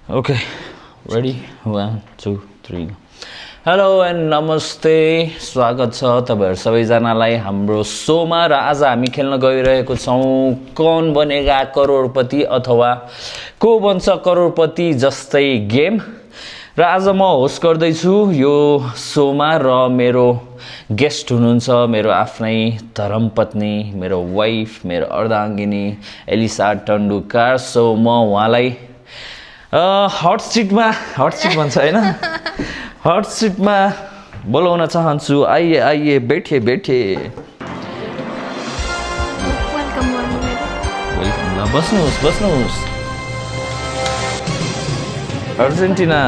Okay, ready? 1, 2, 3. Hello and नमस्ते, स्वागत छ तपाईहरु सबैजनालाई हाम्रो शोमा र आज हामी खेल्न गइरहेको छौं कौन बनेगा करोडपति अथवा को बन्छ करोडपति जस्तै गेम र आज म होस्ट गर्दै छु यो शोमा र मेरो गेस्ट हुनुहुन्छ मेरो आफ्नै धर्मपत्नी, मेरो वाइफ, मेरो अर्धाङ्गिनी एलिसा टन्डुकार। सो म उहाँलाई हट सिट भन्छ हैन, हट सिटमा बोलाउन चाहन्छु। आइए आइए, बैठे बैठे। वेलकम ल बस्नुहोस्। अर्जेन्टिना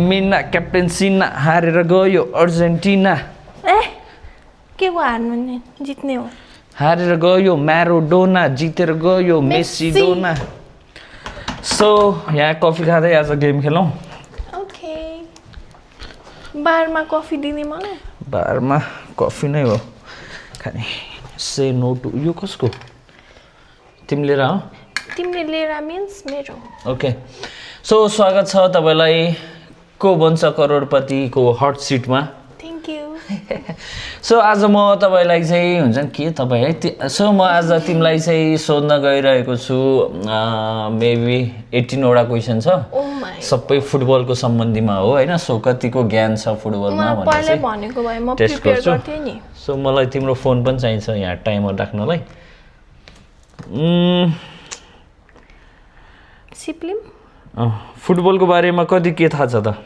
मिना क्याप्टेन्सिना हारेर गयो अर्जेन्टिना। के को हार्नु नि, जित्ने हो। हारेर गयो म्याराडोना, जितेर गयो मेसिडोना। सो यहाँ कफी खाँदै आज गेम खेलौँ। ओके, बारमा कफी दिने मलाई। बारमा कफी नै हो खाने। से नो टु यो कसको? तिमी लिएर आऊ। तिमीले लिएर मिन्स मेरो। ओके, सो स्वागत छ तपाईलाई को बन्छ करोडपतिको हट सिटमा। Thank you. सो आज म तपाईलाई चाहिँ हुन्छ नि के तपाईँ है, सो म आज तिमीलाई चाहिँ सोध्न गइरहेको छु। मेबी 18 वटा क्वेसन छ। सबै फुटबलको सम्बन्धीमा हो हैन। सो कतिको ज्ञान छ फुटबलमा भनेर भनेको भए म प्रिपेयर गर्थे नि। सो मलाई तिम्रो फोन पनि चाहिन्छ यहाँ टाइमर राख्नलाई। सिप्लिम फुटबलको बारेमा कति के थाहा छ त?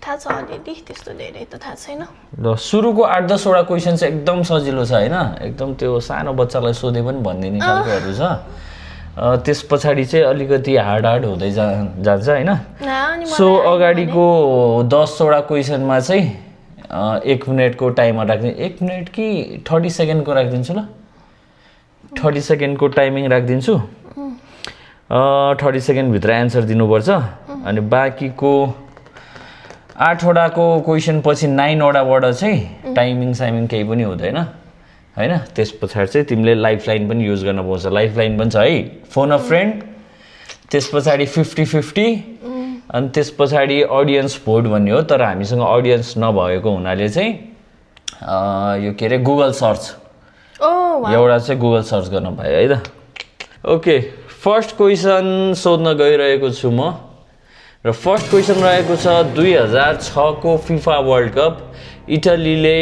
थाहा छ अलिअलि, त्यस्तो धेरै त थाहा छैन। ल सुरुको 8-10 वटा क्वेसन चाहिँ एकदम सजिलो छ हैन, एकदम त्यो सानो बच्चालाई सोधे पनि भनिदिने खालकोहरू छ। त्यस पछाडि चाहिँ अलिकति हार्ड हुँदै जान्छ हैन। सो अगाडिको 10 वटा क्वेसनमा चाहिँ 1 मिनेटको टाइमर राख्दिन्छु। 1 मिनेट कि 30 सेकेन्डको राखिदिन्छु ल। 30 सेकेन्डको टाइमिङ राखिदिन्छु। 30 सेकेन्ड भित्र एन्सर दिनुपर्छ। अनि बाँकीको 8 वटाको क्वेसन पछि 9 वटाबाट चाहिँ टाइमिङ केही पनि हुँदैन हैन। त्यस पछाडि चाहिँ तिमीले लाइफलाइन पनि युज गर्न पाउँछ। लाइफलाइन पनि छ है, फोन अ फ्रेन्ड। त्यस पछाडि 50-50 अनि त्यस पछाडि अडियन्स भोट भन्ने हो। तर हामीसँग अडियन्स नभएको हुनाले चाहिँ यो के अरे गुगल सर्च एउटा चाहिँ गुगल सर्च गर्न पाएँ है त। ओके, फर्स्ट क्वेसन सोध्न गइरहेको छु म र फर्स्ट क्वेसन रहेको छ 2006 को फिफा वर्ल्ड कप इटलीले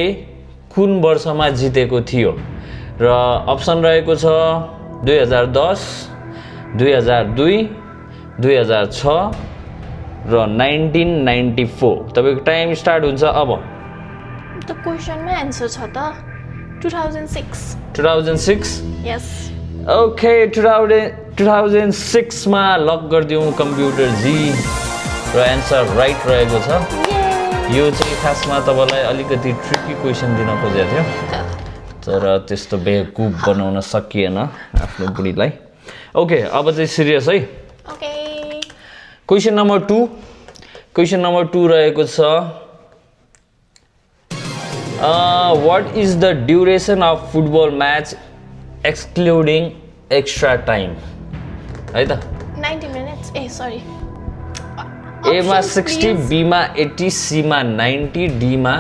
कुन वर्षमा जितेको थियो? र अप्सन रहेको छ 2010, 2002, 2006 र 1994। तपाईको टाइम स्टार्ट हुन्छ अब। त क्वेसनमा आन्सर छ त 2006। 2006? यस। ओके, 2006 मा लक गरिदिउँ कम्प्युटर जी र एन्सर राइट रहेको छ। यो चाहिँ खासमा तपाईलाई अलिकति ट्रिकी क्वेसन दिन खोजेको थियो, तर त्यस्तो बेवकुफ बनाउन सकिएन आफ्नो बुढीलाई। ओके, अब चाहिँ सिरियस है। Okay, question number 2। Question number 2 रहेको छ what is the duration of football match excluding extra time? है त 90 मिनट्स। सरी, ए मा 60, बी मा 80, सी मा 90, डी मा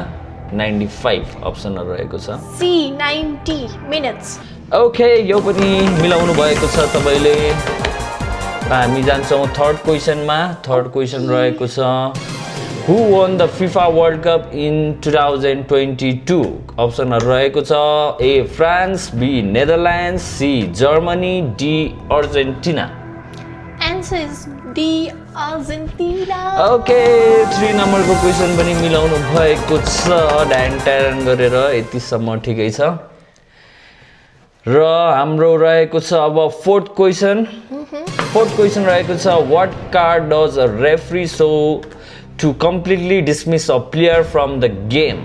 95 अप्सनहरु रहेको छ। C 90 minutes. ओके, यो पनि मिलाउनु भएको छ तपाईले। हामी जान्छौँ थर्ड क्वेसनमा। थर्ड क्वेसन रहेको छ Who won the FIFA World Cup in 2022? अप्सनहरु रहेको छ A France, B Netherlands, C Germany, D Argentina. Answer is D, Argentina. Okay, 3 नम्बरको क्वेसन पनि मिलाउनु भएको छ ड्यान ट्यान गरेर। यतिसम्म ठिकै छ। र हाम्रो रहेको छ अब फोर्थ क्वेसन। फोर्थ क्वेसन रहेको छ what card does a referee show to completely dismiss a player from the game?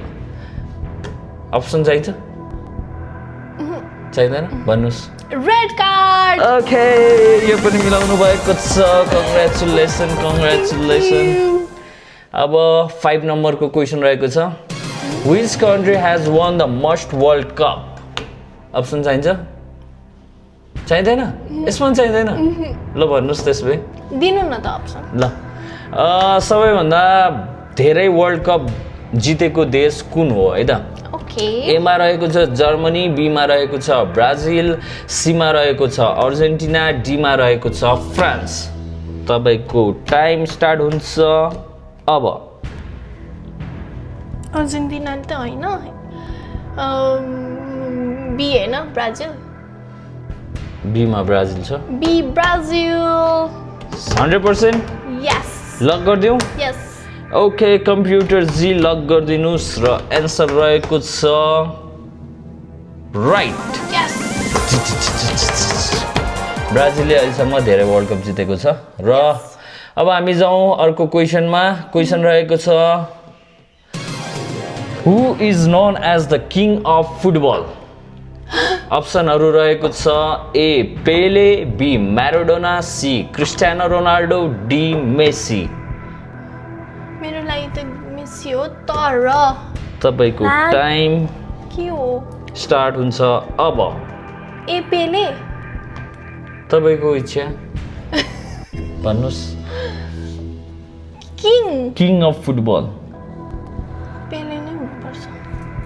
Option चाहिन्छ? चाहिदैन? भन्नुस्। Red card. ओके, यो पनि मिलाउनु भएको छ। कङ्ग्रेचुलेसन। अब 5 नम्बरको क्वेसन रहेको छ Which country has won the most World Cup? Option चाहिन्छ? चाहिँदैन यसमा पनि चाहिँदैन ल भन्नुहोस् त्यसो भए दिनु न त अप्सन ल सबैभन्दा धेरै वर्ल्ड कप जितेको देश कुन हो है त ओके एमा रहेको छ जर्मनी बीमा रहेको छ ब्राजिल सीमा रहेको छ अर्जेन्टिना डीमा रहेको छ फ्रान्स तपाईको टाइम स्टार्ट हुन्छ अब अर्जेन्टिना त होइन बी होइन ब्राजिल बीमा ब्राजिल छ बी ब्राजिल 100% यस लक गरिदिउँ यस ओके कम्प्युटर जी लक गरिदिनुहोस् र एन्सर रहेको छ राइट यस ब्राजिलले अहिलेसम्म धेरै वर्ल्ड कप जितेको छ र अब हामी जाउँ अर्को क्वेसनमा क्वेसन रहेको छ who is known as the king of football अप्सनहरू रहेको छ A Pele B Maradona C Cristiano Ronaldo D Messi मेरो लागि त मेसी हो तर तपाईको टाइम के हो स्टार्ट हुन्छ अब ए पेले तपाईको इच्छा भन्नुहोस् किङ किङ अफ फुटबल पेले नै हुनुपर्छ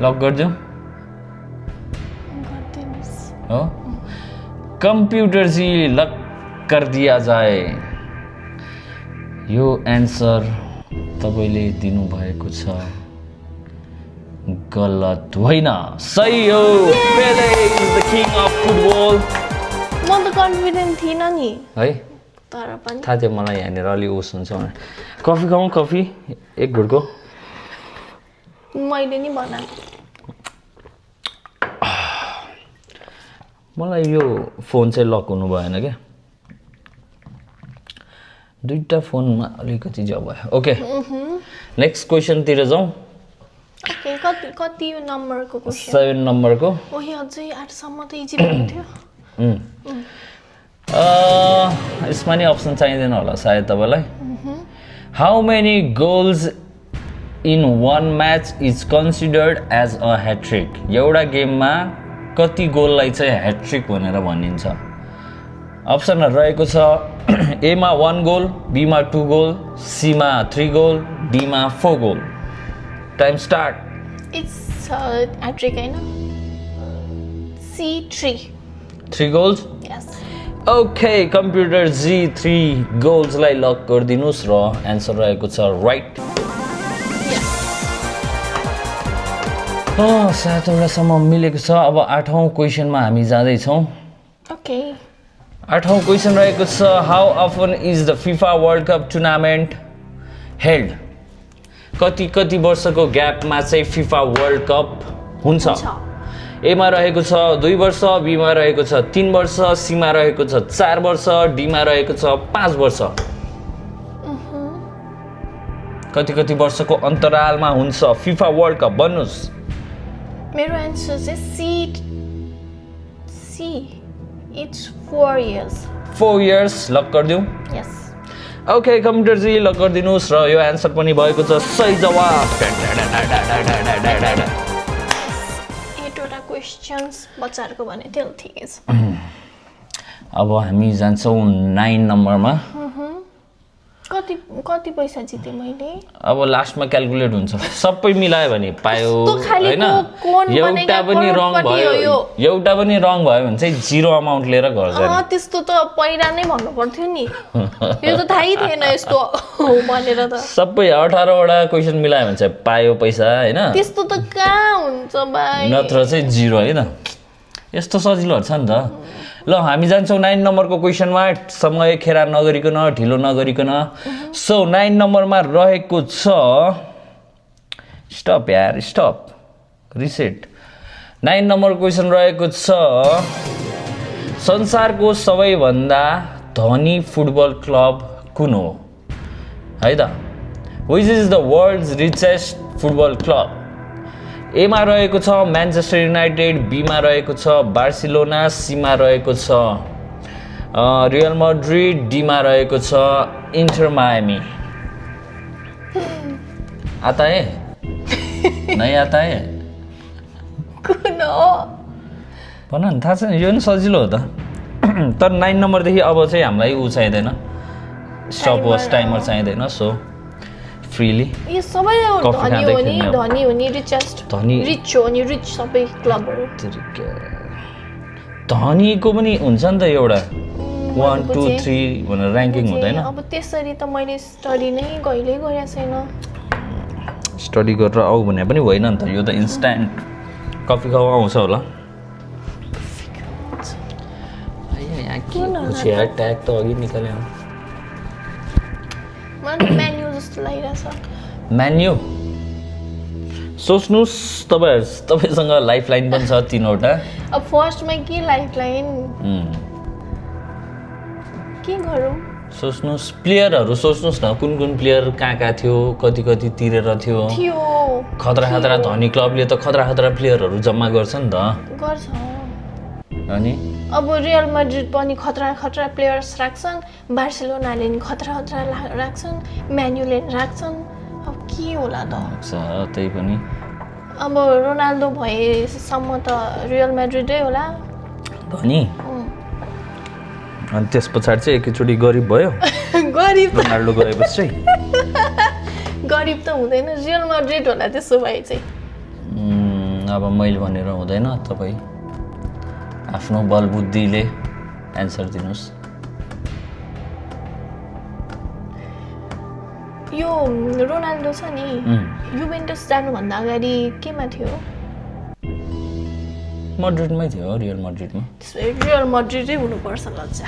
लक गरिदिउँ गरिदिनुहोस् हो कंप्यूटर जी लक कर दिया जाए यो एन्सर तपाईले दिनुभएको छ गलत होइन सही हो Pele is the king of football म त कन्फिडेन्ट थिइनँ नि है तर पनि थाहा थियो मलाई यहाँनिर अलि ओस हुन्छ भनेर कफी खाउँ कफी एक घुटको मैले नि बनाएँ मलाई यो फोन चाहिँ लक हुनु भएन क्या दुईटा फोनमा अलिकति जब भयो ओके नेक्स्ट क्वेसनतिर जाउँ ओके कति कति नम्बरको क्वेसन 7 नम्बरको ओही अझै 8 सम्म त इजी हुन्थ्यो यसमा नि अप्सन चाहिँदैन होला सायद तपाईँलाई how many goals in one match is considered as a hat-trick एउटा गेममा कति गोललाई चाहिँ ह्याट्रिक भनेर भनिन्छ अप्सनहरू रहेको छ एमा 1 गोल बीमा 2 गोल सीमा 3 गोल डीमा 4 goal time start it's hattrick होइन C3 3 goals yes okay computer ji 3 गोल्सलाई लक गरिदिनुहोस् र एन्सर रहेको छ राइट 7वटासम्म मिलेको छ अब 8औं क्वेसनमा हामी जाँदैछौँ ओके 8औं क्वेसन रहेको छ how often is the FIFA world cup tournament held कति कति वर्षको ग्यापमा चाहिँ फिफा वर्ल्ड कप हुन्छ एमा रहेको छ 2 वर्ष बीमा रहेको छ 3 वर्ष सीमा रहेको छ 4 वर्ष डीमा रहेको छ 5 वर्ष कति कति वर्षको अन्तरालमा हुन्छ फिफा वर्ल्ड कप भन्नुहोस् मेरो एन्सर चाहिँ C it's 4 years 4 years lock गरिदिउँ यस ओके कम्प्युटर जी लक गरिदिनुहोस् र यो एन्सर पनि भएको छ सही जवाब 8वटा क्वेसन्स बच्चाहरूको भने त्यो ठिकै छ अब हामी जान्छौँ 9 नम्बरमा कति कति पैसा जिते मैले अब लास्टमा क्याल्कुलेट हुन्छ सबै मिलायो भने पायो कस्तो खाली हैन कोन एउटा पनि रङ भयो एउटा पनि रङ भयो भने चाहिँ 0 अमाउन्ट लिएर घर जाने त्यस्तो त पहिला नै भन्नु पर्थ्यो नि यो त थाहै थिएन यस्तो भनेर त सबै 18 वटा क्वेशन मिलायो भने चाहिँ पायो पैसा हैन त्यस्तो त कहाँ हुन्छ भाइ नत्र चाहिँ 0 हैन यस्तो सजिलोहरु छ नि त ल हामी जान्छौँ 9 नम्बरको क्वेसनमा समय खेर नगरिकन ढिलो नगरिकन सो 9 नम्बरमा रहेको छ स्टप यार स्टप रिसेट 9 नम्बर क्वेसन रहेको छ संसारको सबैभन्दा धनी फुटबल क्लब कुन हो है त which is the world's richest football club एमा रहेको छ म्यान्चेस्टर युनाइटेड बीमा रहेको छ बार्सिलोना सीमा रहेको छ रियल मैड्रिड डीमा रहेको छ इंटर मायामी आता है नहीं आता है कुन हो भन न थाहा छैन यो नि सजिलो हो त तर 9 नम्बरदेखि अब चाहिँ हामीलाई ऊ चाहिँदैन स्टपवच टाइमर चाहिँदैन सो फ्रीली यो सबै कफी धनी खाँदै हो नि खेल्ने अब। धनी हो नि रिचेस्ट धनी रिच हो नि रिच सबै क्लबहरू धनीको पनि हुन्छ नि त एउटा 1 2 बुझेँ। 3 भनेर ऱ्याङ्किङ हुँदैन अब त्यसरी त मैले स्टडी नै कहिल्यै गरेको छैन स्टडी गरेर आऊ भने पनि होइन नि त यो त इन्स्ट्यान्ट कफी खाऊ आउँछ होला ट्याग त अघि निकाल्यो मलाई मेन्यु जस्तो लागिरहेछ मेन्यु सोच्नुहोस् तपाईँसँग लाइफ लाइन पनि छ 3वटा अब फर्स्टमा के लाइफ लाइन के गरौँ सोच्नुहोस् प्लेयरहरू सोच्नुहोस् न कुन कुन प्लेयर कहाँ थियो कति कति तिरेर थियो थियो खतरा खतरा धनी क्लबले त खतरा खतरा प्लेयरहरू जम्मा गर्छ नि त गर्छ अनि अब रियल मैड्रिड पनि खतरा खतरा प्लेयर्स राख्छन् बार्सिलोनाले नि खतरा खतरा राख्छन् म्यान्युले नि राख्छन् अब के होला त त्यही पनि अब रोनाल्डो भएसम्म त रियल मैड्रिडै होला धनी अनि त्यस पछाडि चाहिँ एकैचोटि गरिब भयो गरिब रोनाल्डो गएपछि चाहिँ गरिब त हुँदैन रियल मैड्रिड होला त्यसो भए चाहिँ अब मैले भनेर हुँदैन तपाईँ आफ्नो बलबुद्धिले एन्सर दिनुहोस् यो रोनाल्डो छ नि युभेन्टस जानुभन्दा अगाडि केमा थियो मड्रिडमै थियो रियल मड्रिडमा त्यसो भए रियल मैड्रिडै हुनुपर्छ लज्जा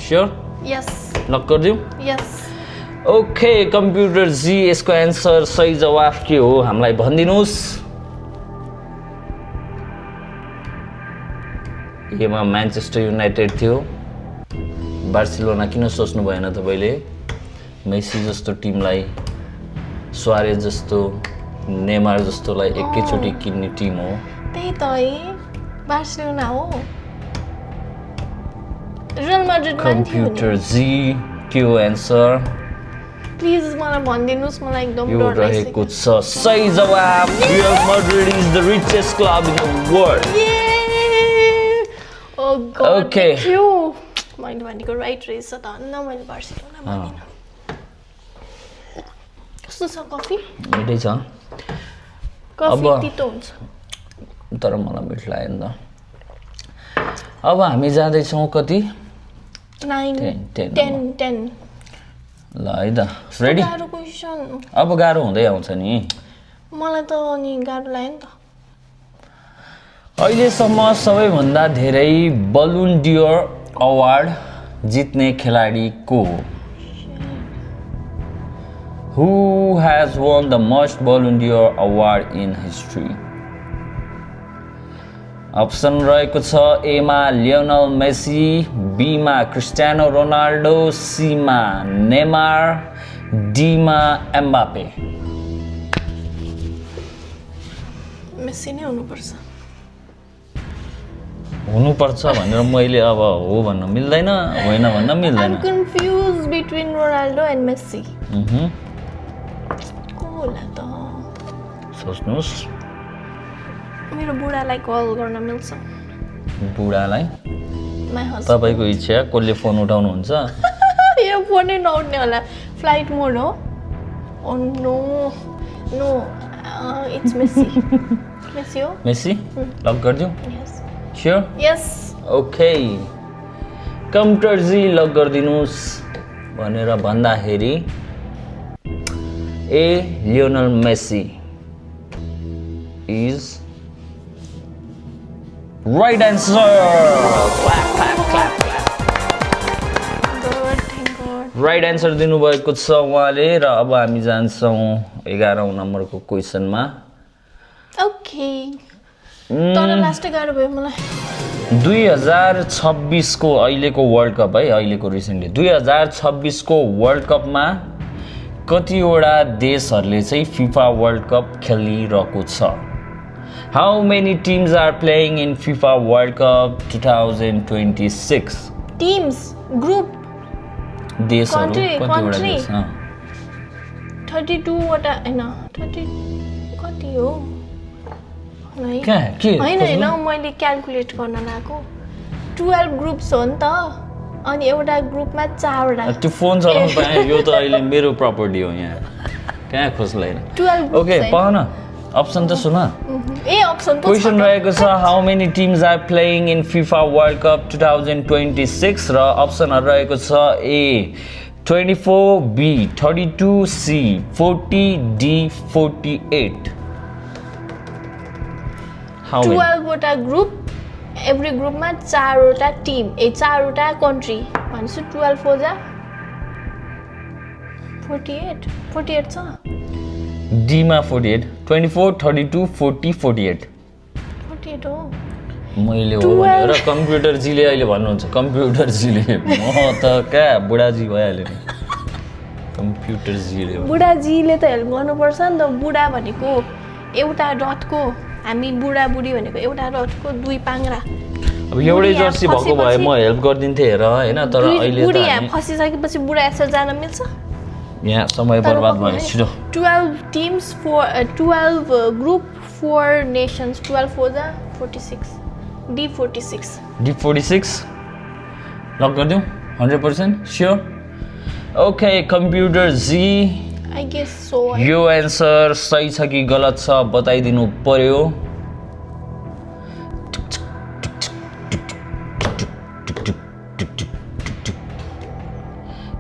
स्योर यस लक गरिदिउँ यस ओके कम्प्युटर जी यसको एन्सर सही जवाफ के हो हामीलाई भनिदिनुहोस् एमा म्यान्चेस्टर युनाइटेड थियो बार्सिलोना किन सोच्नु भएन तपाईँले मेसी जस्तो टिमलाई सुआरेज जस्तो नेमार जस्तोलाई एकैचोटि किन्ने टिम हो त्यही त है बार्सिलोना हो रियल मैड्रिडमा नि थियो कम्प्युटर जी के हो एन्सर प्लिज मलाई भनिदिनुहोस् मलाई एकदम यो डर रहेको छ सही जवाब real Madrid is the richest club in the world okay मैले भनेको राइट रहेछ त न मैले बार्सिलोना भनिनँ कस्तो छ कफी मिठै छ कफी अब- तितो हुन्छ तर मलाई मिठो लाग्यो नि त अब हामी जाँदैछौँ कति 9 10 10 ल है त रेडी गाह्रो क्वेसन अब गाह्रो हुँदै आउँछ नि मलाई त अनि गाह्रो लाग्यो नि त अहिलेसम्म सबैभन्दा धेरै बलुन डियर अवार्ड जित्ने खेलाडी को हो who has won the most Ballon d'Or award in history option रहेको छ एमा लियोनल मेसी बीमा क्रिस्टियानो रोनाल्डो सीमा नेमार डीमा एम्बापे मेसी नै हुनुपर्छ हुनुपर्छ भनेर मैले अब हो भन्न मिल्दैन होइन भन्न मिल्दैन I'm confused between Ronaldo and Messi. मह्म। को होला त सोच्नुहोस् मेरो बुढालाई कल गर्न मिल्छ बुढालाई माई हस्बैन्ड तपाईँको इच्छा कसले फोन उठाउनुहुन्छ यो फोनै नउठ्ने होला फ्लाइट मोड हो oh no no it's Messi Messi हो मेसी लक गरिदिउँ यस स्योर यस ओके कम्प्युटरजी लक गरिदिनुहोस् भनेर भन्दाखेरि ए Lionel Messi is right answer good thank God right answer दिनुभएको छ उहाँले र अब हामी जान्छौँ 11औं नम्बरको क्वेसनमा ओके तर लास्ट गाह्रो भयो मलाई 2026 को अहिलेको वर्ल्ड कप है अहिलेको रिसेन्टली 2026 को वर्ल्ड कपमा कतिवटा देशहरूले चाहिँ फिफा वर्ल्ड कप खेलिरहेको छ how many teams are playing in FIFA world cup 2026 teams group देशहरू Country, कतिवटा country. देश 32 वटा हैन 30 कति हो है कहाँ के होइन होइन खोज्नु? मैले क्याल्कुलेट गर्न लागेको 12 ग्रुप्स हो नि त अनि एउटा ग्रुपमा 4 वटा त्यो फोन चलाउनु पाएँ यो त अहिले मेरो प्रपर्टी हो यहाँ कहाँ खोज्दैन 12 ओके पाउन अप्सन त सुन ए अप्सन त क्वेसन रहेको छ how many teams are playing in FIFA world cup 2026 र अप्सनहरू रहेको छ A 24 B 32 C 40 D 48 how many 12 वटा ग्रुप एभ्री ग्रुपमा 4 वटा टिम 4 वटा कन्ट्री भनेपछि 12 हो जा 48 छ डीमा 48 24 32 40 48 48 हो मैले हो भने र कम्प्युटरजीले अहिले भन्नुहुन्छ कम्प्युटरजीले म त कहाँ बुढाजी भइहाल्यो नि कम्प्युटरजीले बुढाजीले त हेल्प गर्नुपर्छ नि त बुढा भनेको एउटा रथको हामी बुढाबुढी भनेको एउटा रथको 2 पाङ्ग्रा अब एउटै जर्सी भएको भए म हेल्प गरिदिन्थेँ हेर होइन तर अहिले बुढी त यहाँ फसिसकेपछि बुढा यसरी जान मिल्छ यहाँ समय बर्बाद भयो छिटो 12 टिम्स फर 12 ग्रुप 4 नेसन्स 12 हो जा 46 डी 46 डी 46 लक गरिदिउँ 100% sure okay computer ji I guess so यो एन्सर सही छ कि गलत छ बताइदिनु पर्यो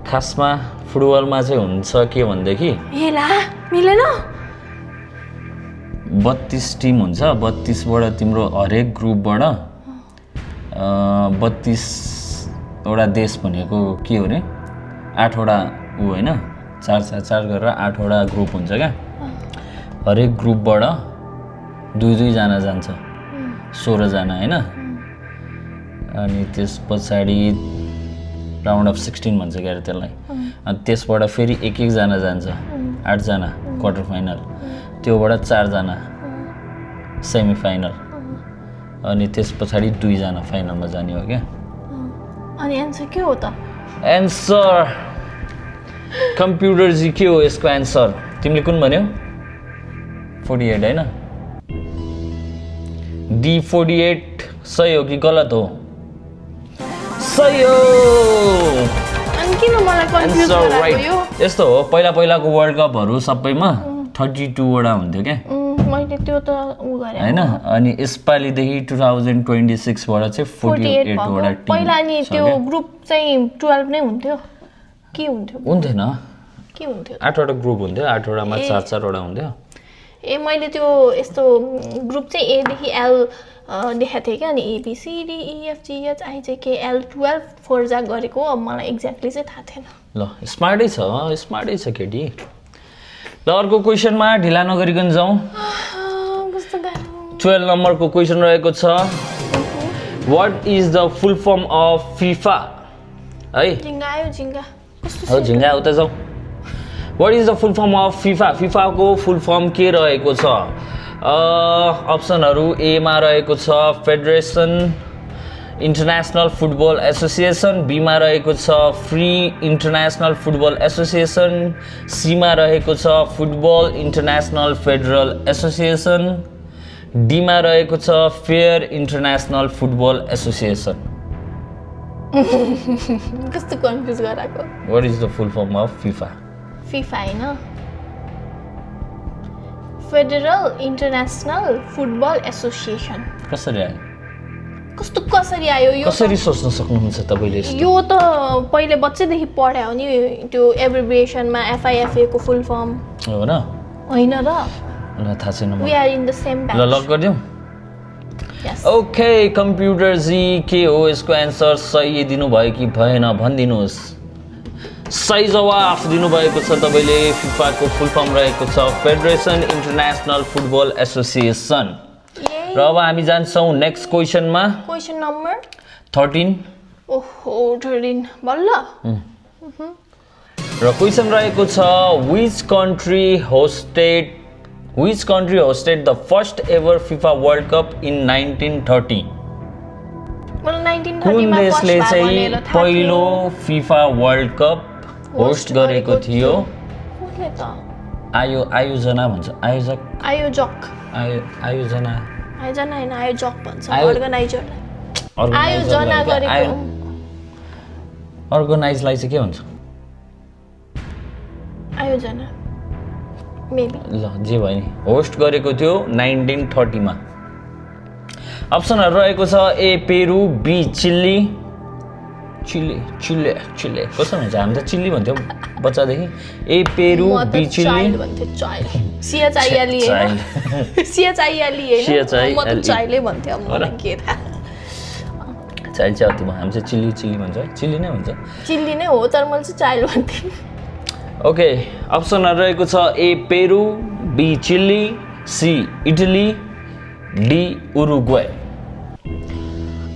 खासमा फुटबलमा चाहिँ हुन्छ के भनेदेखि हेला मिलेन 32 टिम हुन्छ 32 बाट तिम्रो हरेक ग्रुपबाट 32 वटा देश भनेको के हो रे 8 वटा ऊ होइन 4 गरेर 8 वटा ग्रुप हुन्छ क्या हरेक ग्रुपबाट 2 जना जान्छ 16 जना होइन अनि त्यस पछाडि राउन्ड अफ 16 भन्छ क्या त्यसलाई अनि त्यसबाट फेरि एक जना जान्छ 8 जना क्वार्टर फाइनल त्योबाट 4 जना सेमी फाइनल अनि त्यस पछाडि 2 जना फाइनलमा जाने हो क्या अनि एन्सर के हो त एन्सर कम्प्युटर जी के हो यसको एन्सर तिमीले कुन भन्यौ 48 हैन डी 48 सही हो कि गलत हो सही हो अनि किन मलाई कन्फ्युज गराएको यो यस्तो हो पहिलाको वर्ल्ड कपहरू सबैमा 32 वटा हुन्थ्यो क्या मैले त्यो त उ गरे हैन अनि यसपालिदेखि 2026 बाट चाहिँ 48 वटा टिम पहिला नि त्यो ग्रुप चाहिँ 12 नै हुन्थ्यो के हुन्थ्यो हुन्थेन के हुन्थ्यो 8 वटा ग्रुप हुन्थ्यो 8 वटामा 4 वटा हुन्थ्यो ए मैले त्यो यस्तो ग्रुप चाहिँ ए देखि एल देखाएको थिएँ क्या अनि ABCDEFGHIJKL 12 फोर्जा गरेको अब मलाई एक्ज्याक्टली चाहिँ थाहा थिएन ल स्मार्टै छ केटी ल अर्को क्वेसनमा ढिला नगरिकन जाउँ कस्तो गाह्रो 12 नम्बरको क्वेसन रहेको छ what is the full form of FIFA है झिङ्गा आयो झिङ्गा कस्तो हो झिङ्गा उता जाउँ what is the full form of FIFA फिफाको फुल फर्म के रहेको छ अप्सनहरू एमा रहेको छ फेडरेसन इन्टरनेसनल फुटबल एसोसिएसन बीमा रहेको छ फ्री इन्टरनेसनल फुटबल एसोसिएसन सीमा रहेको छ फुटबल इन्टरनेसनल फेडरल एसोसिएसन डीमा रहेको छ फेयर इन्टरनेसनल फुटबल एसोसिएसन कस्तो कन्फ्युज गराएको what is the full form of FIFA FIFA हैन फेडरल इन्टरनेसनल फुटबल एसोसिएसन कसरी आयो कस्तो कसरी आयो यो कसरी सोच्न सक्नुहुन्छ तपाईले यो त पहिले बच्चैदेखि पढ्या हो नि त्यो एब्रिभिएसनमा FIFA को फुल फर्म हो न होइन र ल थाहा छैन we are in the same batch ल लक गरिदिउँ यस ओके कम्प्युटर जी के हो यसको एन्सर सही दिनुभयो कि भएन भनिदिनुहोस् सही जवाफ दिनुभएको छ तपाईँले फिफाको फुल फर्म रहेको छ फेडरेसन इन्टरनेसनल फुटबल एसोसिएसन र अब हामी जान्छौँ नेक्स्ट क्वेसनमा क्वेसन नम्बर 13 ओहो 13 बल्ल र क्वेसन रहेको छ which country hosted the first ever FIFA World Cup in 1930 मलाई 1930 कुन मा देशले फर्स्ट चाहिँ पहिलो FIFA वर्ल्ड कप होस्ट गरेको थियो कसले त आयोजना भन्छ आयोजक आयोजक आयोजना आयोजना हैन आयोजक भन्छ आयो- अर्गनाइजरलाई आयोजना गरेको अर्गनाइजलाई चाहिँ के भन्छ आयोजना मेबी ल जे भयो नि होस्ट गरेको थियो 1930 मा अप्सनहरु रहेको छ A Peru B chilli chilli चिले चिले कस्तो हुन्छ हामी त चिल्ली भन्थ्यौ बच्चादेखि ए पेरु बी चिली भन्थे चाइल्ड सिएचआईएल हैन सिएचआईएल हैन म त चाइल्डै भन्थे अब मलाई के थाहा चाइल्ड चाहिँ अति हामी चाहिँ चिल्ली चिल्ली भन्छ चिल्ली नै भन्छ चिल्ली नै हो तर मैले चाहिँ चाइल्ड भन्थे ओके अप्सनहरु रहेको छ A Peru B Chile C Italy D Uruguay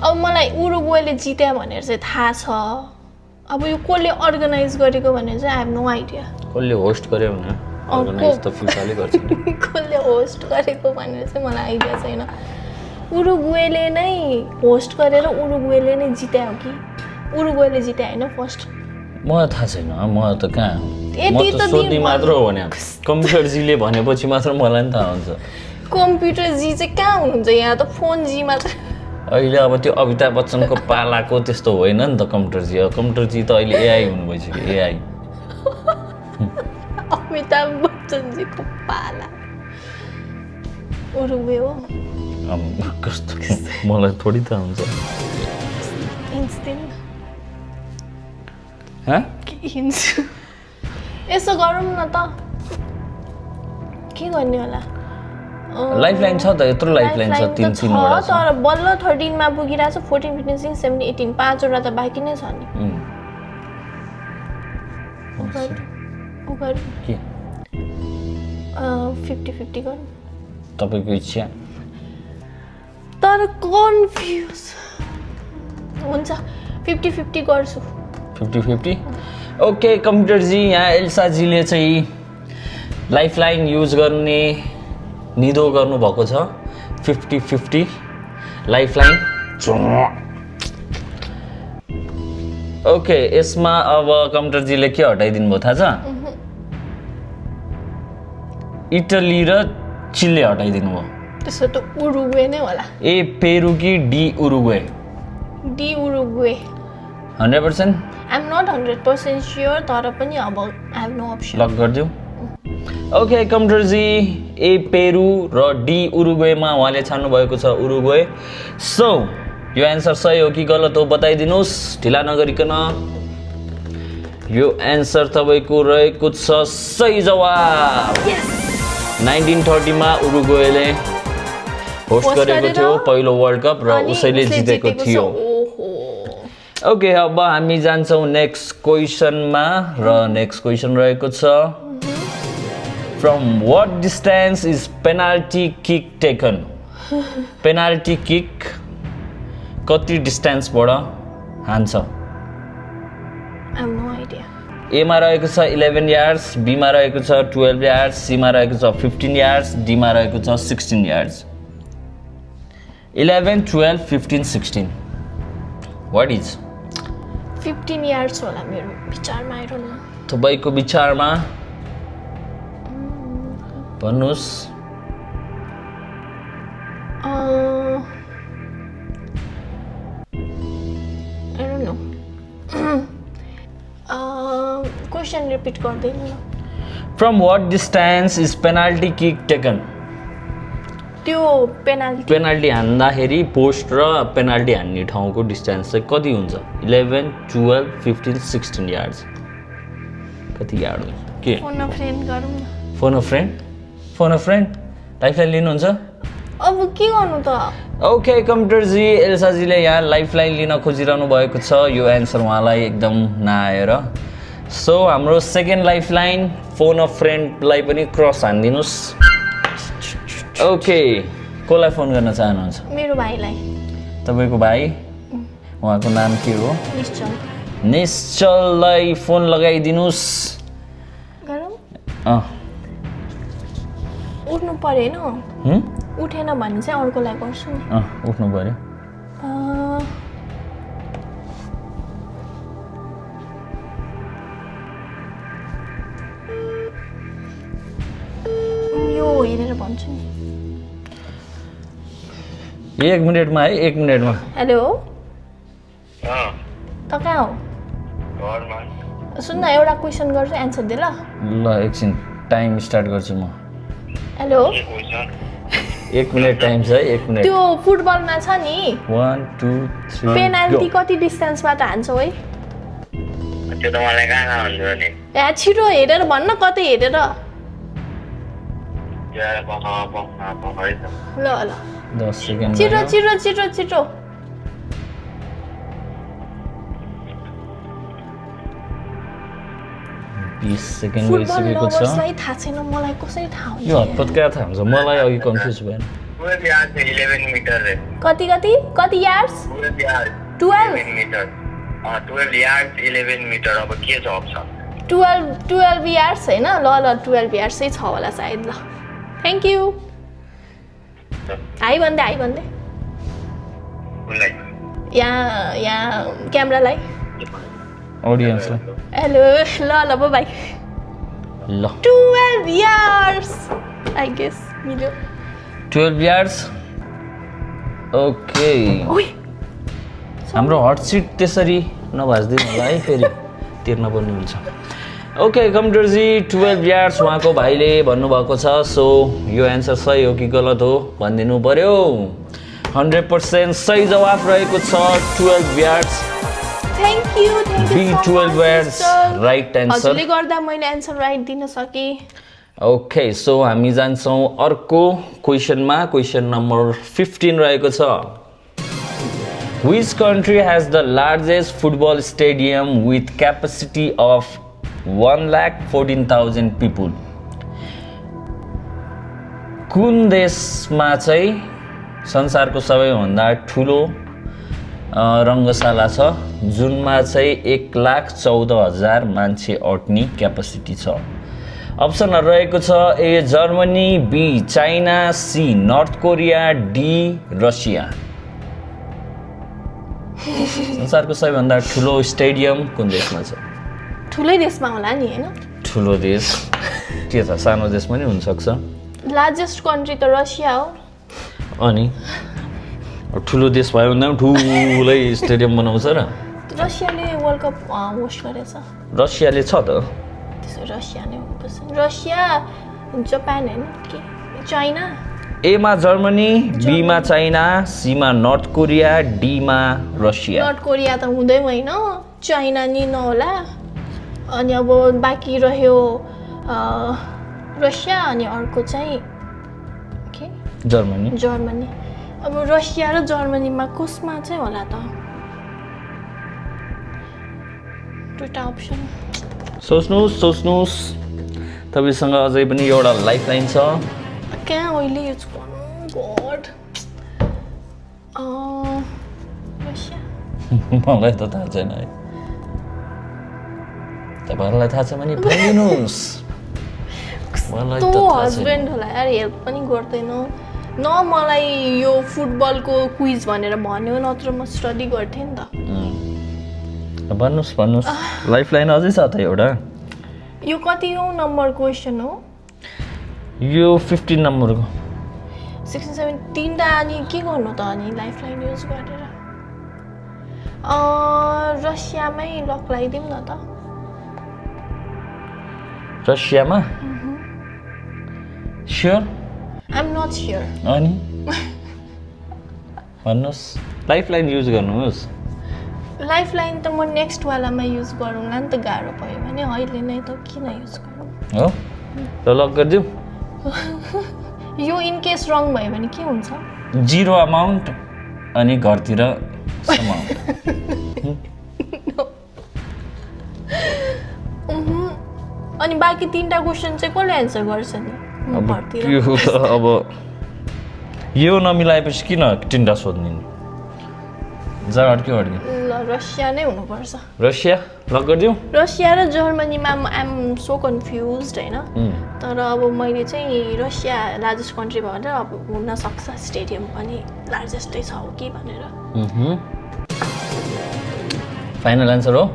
अब मलाई उरुग्वेले जित्यो भनेर चाहिँ थाहा छ अब यो कसले अर्गनाइज गरेको भनेर चाहिँ आई हेभ नो आइडिया कसले होस्ट गर्यो भने अर्गनाइज त फिफाले गर्छ नि कसले होस्ट गरेको भनेर चाहिँ मलाई आइडिया छैन उरुग्वेले नै होस्ट गरेर उरुग्वेले नै जित्यो हो कि उरुग्वेले जित्यो हैन फर्स्ट मलाई थाहा छैन म त कहाँ म यति त त सोध्ने मात्र हो भने कम्प्युटरजीले भनेपछि मात्र मलाई नि थाहा हुन्छ कम्प्युटर जी चाहिँ कहाँ हुनुहुन्छ यहाँ त फोन जी मात्र अहिले अब त्यो अमिताभ बच्चनको पालाको त्यस्तो होइन नि त कम्प्युटर जी त अहिले एआई हुनु भइसक्यो एआई अमिताभ बच्चन जीको पाला उरुग्वे हो कस्तो मलाई थोडी थाहा हुन्छ इन्स्टेन्ट हाँ यसो गरौँ न त के गर्ने होला लाइफलाइन छ त यत्रो लाइफलाइन छ तीन तीनवटा छ तर बल्ल 13 मा पुगिरहेछ 14 15 16 17 18 पाँचवटा त बाँकी नै छ नि के 50-50 गर्नु तपाईको इच्छा तर कन्फ्युज हुन्छ 50-50 गर्छु 50-50 ओके कम्प्युटर जी यहाँ एल्सा जीले चाहिँ लाइफलाइन युज गर्ने निधो गर्नु भएको छ 50-50 लाइफलाइन ओके यसमा अब कम्प्युटर जीले के हटाइदिनु भयो थाहा छ इटली र चिले हटाइदिनु भयो त्यसो त उरुग्वे नै होला ए पेरु कि D Uruguay D Uruguay 100% I am not 100% sure तर पनि अब I have no option lock गरिदिउँ okay computer ji A Peru र डी उरुग्वेमा उहाँले छान्नु भएको छ उरुग्वे सो यो एन्सर सही हो कि गलत हो बताइदिनुहोस् ढिला नगरिकन यो एन्सर तपाईको रहेको छ सही जवाब 1930 मा उरुग्वेले होस्ट गरेको थियो पहिलो वर्ल्ड कप र उसैले जितेको थियो ओके अब हामी जान्छौँ नेक्स्ट क्वेसनमा र नेक्स्ट क्वेसन रहेको छ from what distance is penalty kick taken penalty kick कति डिस्टेन्सबाट हान्छ आई हेभ नो आइडिया एमा रहेको छ 11 यार्ड्स बीमा रहेको छ 12 यार्ड्स सीमा रहेको छ 15 यार्ड्स डीमा रहेको छ 16 यार्ड्स 11 12 15 16 वाट इज 15 यार्ड्स होला मेरो विचारमा आई डोन्ट नो तपाईको विचारमा भन्नुस् I don't know question repeat गर्दैन न from what distance is penalty kick taken त्यो पेनाल्टी हान्दाखेरि पोस्ट र पेनाल्टी हान्ने ठाउँको डिस्टेन्स चाहिँ कति हुन्छ 11 12 15 16 यार्ड्स कति यार्ड हुन्छ के फोन अ फ्रेन्ड गरौँ न फोन अ फ्रेन्ड लाइफलाइन लिनुहुन्छ अब के गर्नु त ओके कम्प्युटर जी एल्सा जीले यहाँ लाइफलाइन लिन खोजिरहनु भएको छ यो एन्सर उहाँलाई एकदम नआएर सो हाम्रो सेकेन्ड लाइफलाइन फोन अ फ्रेन्डलाई पनि क्रस हानिदिनुहोस् ओके कसलाई फोन गर्न चाहनुहुन्छ मेरो भाइलाई तपाईको भाइ उहाँको नाम के हो निश्चल निश्चललाई फोन लगाइदिनुहोस् गरौँ उठ्नु परेन उठेन भने चाहिँ अर्कोलाई गर्छु नि उठ्नु पर्यो यो हेरेर भन्छु नि 1 मिनेटमा है 1 मिनेटमा हेलो त कहाँ हो घरमा सुन्न एउटा क्वेसन गर्छु एन्सर दे ल ल एकछिन टाइम स्टार्ट गर्छु म हेलो के क्वेसन 1 मिनट टाइम छ है 1 मिनट त्यो फुटबलमा छ नि 1 2 3 पेनाल्टी कति डिस्टेन्सबाट हान्छौ है त्यो त मलाई कहाँ हुन्छ नि ए छिटो हेरेर भन्न कतै हेरेर यार पख है त ल ल 10 सेकेन्ड छिटो छिटो छिटो छिटो 20 सेकेन्ड फुटबल गइसकेको छ लभर्सलाई थाहा छैन मलाई कसरी थाहा हुन्छ यो हतपत कहाँ थाहा हुन्छ मलाई अघि कन्फ्युज भएन पूरा बिहार से 11 मीटर है कति कति कति यार्ड्स पूरा बिहार 12 11 मीटर 12 यार्ड 11 मीटर अब के छ अप्सन 12 यार्ड्स हैन ल ल 12 यार्ड्सै छ होला सायद ल थ्याङ्क यू हाई भन्दै उसलाई यहाँ क्यामेरालाई अडियन्सलाई हेलो ल बाई ल 12 यार्ड्स आई गेस मिल्यो 12 यार्ड्स ओके ओइ हाम्रो हट सिट त्यसरी नभाज्दिनु होला है फेरि तिर्न पर्ने हुन्छ ओके कम्प्युटरजी 12 यार्ड्स उहाँको भाइले भन्नुभएको छ सो यो एन्सर सही हो कि गलत हो भनिदिनु पर्यो 100% सही जवाफ रहेको छ 12 yards thank you B 12 yards right answer हजुरले गर्दा मैले एन्सर राइट दिन सके ओके सो हामी जान्छौँ अर्को क्वेसनमा क्वेसन नम्बर 15 रहेको छ Which country has the largest football stadium with capacity of 1,14,000 people? कुन देशमा चाहिँ संसारको सबैभन्दा ठुलो रङ्गशाला छ जुनमा चाहिँ 1,14,000 मान्छे अट्ने क्यापासिटी छ अप्सनहरू रहेको छ A Germany B China C North Korea D Russia संसारको सबैभन्दा ठुलो स्टेडियम कुन देशमा छ ठुलै देशमा होला नि हैन ठुलो देश के छ सानो देश पनि हुनसक्छ लार्जेस्ट कन्ट्री त रसिया हो अनि ठुलो देश भयो भन्दा पनि ठुलै स्टेडियम बनाउँछ र रसियाले वर्ल्ड कप होस्ट गरेछ रसियाले छ त त्यसो रसिया नै हुनुपर्छ रसिया जापान हैन के चाइना एमा जर्मनी बीमा चाइना सीमा नर्थ कोरिया डीमा रसिया नर्थ कोरिया त हुँदै होइन चाइना नि नहोला अनि अब बाँकी रह्यो रसिया अनि अर्को चाहिँ के जर्मनी अब रसिया र जर्मनीमा कसमा चाहिँ होला त दुईटा अप्सन सोच्नुहोस् तपाईँसँग अझै पनि एउटा लाइफलाइन छ कहाँ अहिले युज गर्नु गड रसिया मलाई त थाहा छैन है तपाईँहरूलाई थाहा छ भने भनिदिनुहोस् मलाई त तँ थाहा छैन हस्बेन्ड होला यार हेल्प पनि गर्दैन न मलाई यो फुटबलको क्विज भनेर भन्यो नत्र म स्टडी गर्थेँ नि त भन्नुहोस् लाइफलाइन अझै छ त एउटा यो कति हो नम्बर क्वेसन हो यो 15 नम्बरको 67 तीनटा अनि के गर्नु त अनि लाइफलाइन युज गरेर रसियामै लक लगाइदिउँ न त रसियामा sure I am not sure अनि भन्नुहोस् लाइफलाइन युज गर्नुहोस् लाइफलाइन त म नेक्स्ट वालामा युज गरौँला नि त गाह्रो भयो भने अहिले नै त किन युज गरौँ हो ल लक गरिदिउँ यो इन केस रङ भयो भने के हुन्छ 0 अमाउन्ट अनि घरतिर अमाउन्ट अनि बाँकी तीनटा क्वेसन चाहिँ कसले एन्सर गर्छ नि म घरतिर यो त अब यो नमिलाएपछि किन तिनवटा सोध्ने नि जा अड्क्यो ल रसिया नै हुनुपर्छ रसिया लक गरिदिउँ रसिया र जर्मनीमा आइएम सो कन्फ्युज होइन तर अब मैले चाहिँ रसिया लार्जेस्ट कन्ट्री भनेर अब हुनसक्छ स्टेडियम पनि लार्जेस्टै छ हो कि भनेर फाइनल एन्सर हो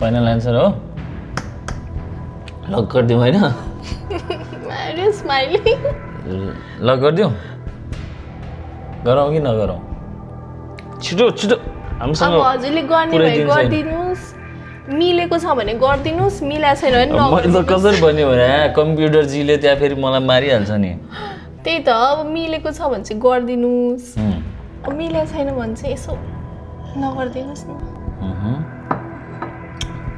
फाइनल एन्सर हो लक गरिदिउँ होइन स्माइलिङ लक गरिदिउँ गरौँ कि नगरौँ छिटो छिटो हामीसँग अब हजुरले गर्ने भए पुऱ्याइदिन्छ नि। गरिदिनुहोस् मिलेको छ भने गरिदिनुहोस् मिलाएको छैन भने मैले त नगरिदिनुहोस् कसरी भन्यो भने कम्प्युटरजीले त्यहाँ फेरि मलाई मारिहाल्छ नि त्यही त अब मिलेको छ भने चाहिँ गरिदिनुहोस् उम्, अब मिलेको छैन भने चाहिँ यसो नगरिदिनुहोस् न उहुँ।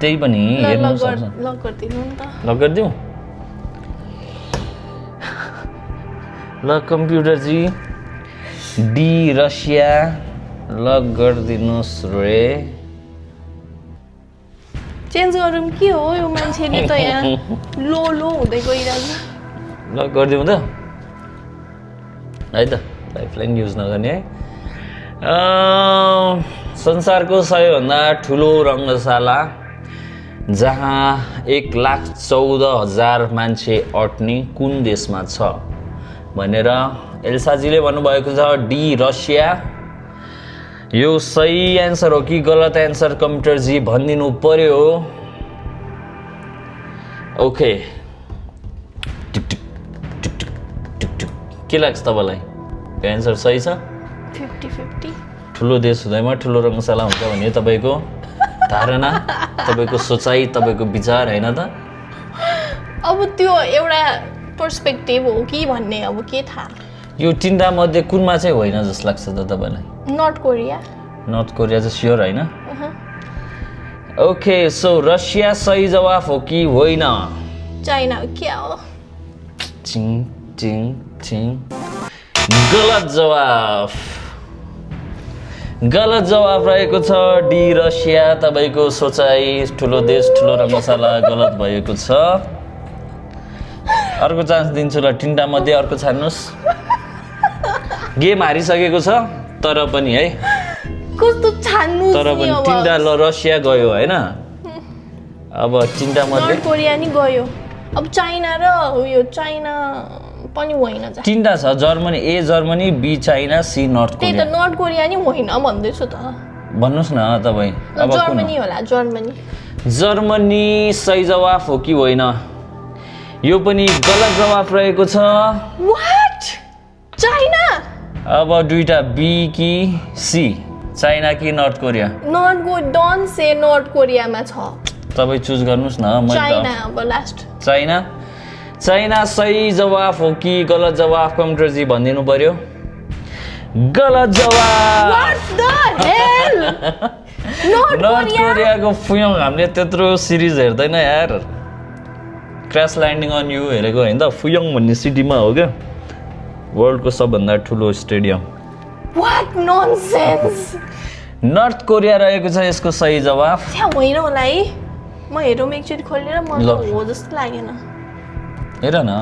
त्यही पनि ल हेर्नु ल सक्छ ल गरिदिनु नि त ल गरिदिउँ ल कम्प्युटरजी डी रसिया ल गरिदिनुहोस् रे चेन्ज गरौँ के हो यो मान्छेले त यहाँ लो लो हुँदै गइरहेको ल गरिदिउँ त है त लाइफलाइन युज नगर्ने है संसारको सबैभन्दा ठुलो रङ्गशाला जहाँ 1,14,000 मान्छे अट्ने कुन देशमा छ भनेर एल्साजीले भन्नुभएको छ डी रसिया यो सही एन्सर हो कि गलत एन्सर कम्प्युटरजी भनिदिनु पर्यो ओके के लाग्छ तपाईँलाई यो एन्सर सही छ 50-50 ठुलो देश हुँदैमा ठुलो रङ्गशाला हुन्छ भन्ने तपाईँको धारणा तपाईँको सोचाइ तपाईँको विचार होइन त अब त्यो एउटा पर्सपेक्टिभ हो कि भन्ने अब के थाहा यो तिनवटा मध्ये कुनमा चाहिँ होइन जस्तो लाग्छ त तपाईँलाई नर्थ कोरिया नर्थ कोरिया चाहिँ स्योर होइन ओके सो रसिया सही जवाफ हो कि होइन चाइना क्या हो चिङ चिङ चिङ गलत जवाफ गलत जवाफ रहेको छ डी रसिया तपाईँको सोचाइ ठुलो देश ठुलो रङ्गशाला गलत भएको छ अर्को चान्स दिन्छु ल तिनवटा मध्ये अर्को छान्नुहोस् गेम हारिसकेको छ तर पनि है कस्तो छान्नु तर पनि तिनवटा ल रसिया गयो होइन अब तिनवटा मध्ये नर्थ कोरिया नि गयो अब चाइना र उयो चाइना पनि होइन जा तिनवटा छ Germany A Germany B China C north त्यही कोरिया त नर्थ कोरिया नि होइन भन्दैछु त भन्नुहोस् न तपाईँ ल, अब कुन जर्मनी होला जर्मनी जर्मनी सही जवाफ हो कि होइन यो पनि गलत जवाफ रहेको छ वाट चाइना अब दुईटा बी कि सी चाइना कि North Korea don't say North कोरियामा छ तपाईँ चुज गर्नुहोस् न चाइना अब लास्ट चाइना चाइना सही जवाफ हो कि गलत जवाफ कम्प्युटरजी भनिदिनु पर्यो गलत जवाफ what the hell north north Korea कोरियाको फुयोङ हामीले त्यत्रो सिरिज हेर्दैन यार क्रास ल्यान्डिङ अन यु हेरेको होइन त फुयोङ भन्ने सिटीमा हो क्या वर्ल्डको सबभन्दा ठुलो stadium what nonsense north Korea रहेको छ यसको सही जवाफ त्यहाँ होइन होला है म हेरौँ एकचोटि खोलेर म ल। त हो जस्तो लागेन हेर न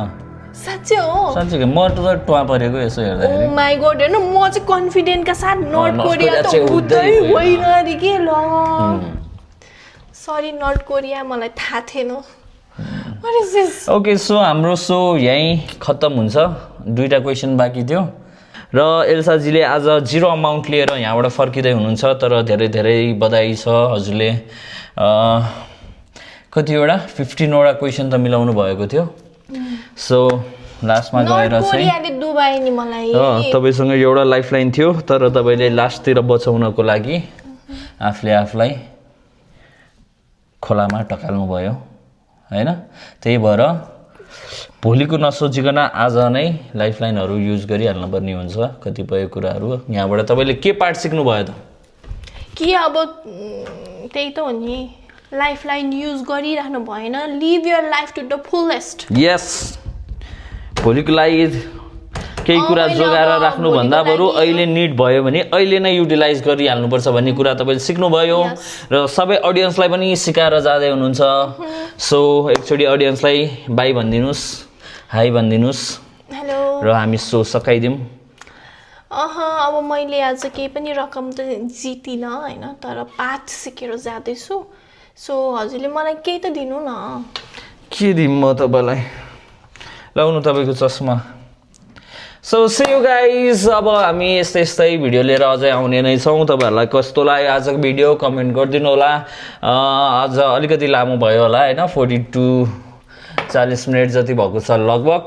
साँच्चै हो साँच्चै म त टुवा परेको यसो हेर्दाखेरि ओ माई गॉड हेर्नु म चाहिँ कन्फिडेन्टका साथ नर्थ नर्थ कोरिया कोरिया त चाहिँ हुँदै हुँदै होइन अरे के ल सरी नर्थ कोरिया मलाई थाहा थिएन What is this? Okay so हाम्रो सो यहीँ खत्तम हुन्छ दुईवटा क्वेसन बाँकी थियो र एल्साजीले आज 0 अमाउन्ट लिएर यहाँबाट फर्किँदै हुनुहुन्छ तर धेरै धेरै बधाई छ हजुरले कतिवटा 15वटा क्वेसन त मिलाउनु भएको थियो सो लास्टमा गएर नर्थ चाहिँ कोरियाले डुबाए नि मलाई तपाईँसँग एउटा लाइफलाइन थियो तर तपाईँले लास्टतिर बचाउनको लागि आफूले आफूलाई खोलामा टकाल्नु भयो हैन त्यही भएर भोलिको नसोचिकन आज नै लाइफलाइनहरू युज गरिहाल्नु पर्ने हुन्छ कतिपय कुराहरू यहाँबाट तपाईँले के पार्ट सिक्नु भयो त के अब त्यही त हो नि लाइफलाइन युज गरिरहनु भएन live your life to the fullest yes भोलिको लागि केही कुरा मैले जोगाएर अब राख्नु भन्दा भोलिको बरु लागि- अहिले निड भयो भने अहिले नै युटिलाइज गरिहाल्नुपर्छ भन्ने कुरा तपाईँले सिक्नुभयो र सबै अडियन्सलाई पनि सिकाएर जाँदै हुनुहुन्छ सो एकचोटि अडियन्सलाई बाई भनिदिनुहोस् हाई भनिदिनुहोस् हेलो र हामी सो सकाइदिउँ अब मैले आज केही पनि रकम त जितिनँ होइन तर पाठ सिकेर जाँदैछु सो हजुरले मलाई केही त दिनु न के दिउँ म तपाईँलाई लाउनु तपाईँको चस्मा सो सी यू गाइज अब हामी यस्तै यस्तै भिडियो लिएर अझै आउने नै छौँ तपाईँहरूलाई कस्तो लाग्यो आजको भिडियो कमेन्ट गरिदिनु होला आज अलिकति लामो भयो होला होइन 42-40 मिनट जति भएको छ लगभग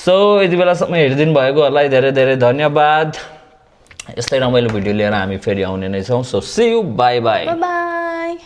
सो यति बेलासम्म हेरिदिनु भएकोहरूलाई धेरै धेरै धन्यवाद यस्तै रमाइलो भिडियो लिएर हामी फेरि आउने नै छौँ so see you bye bye by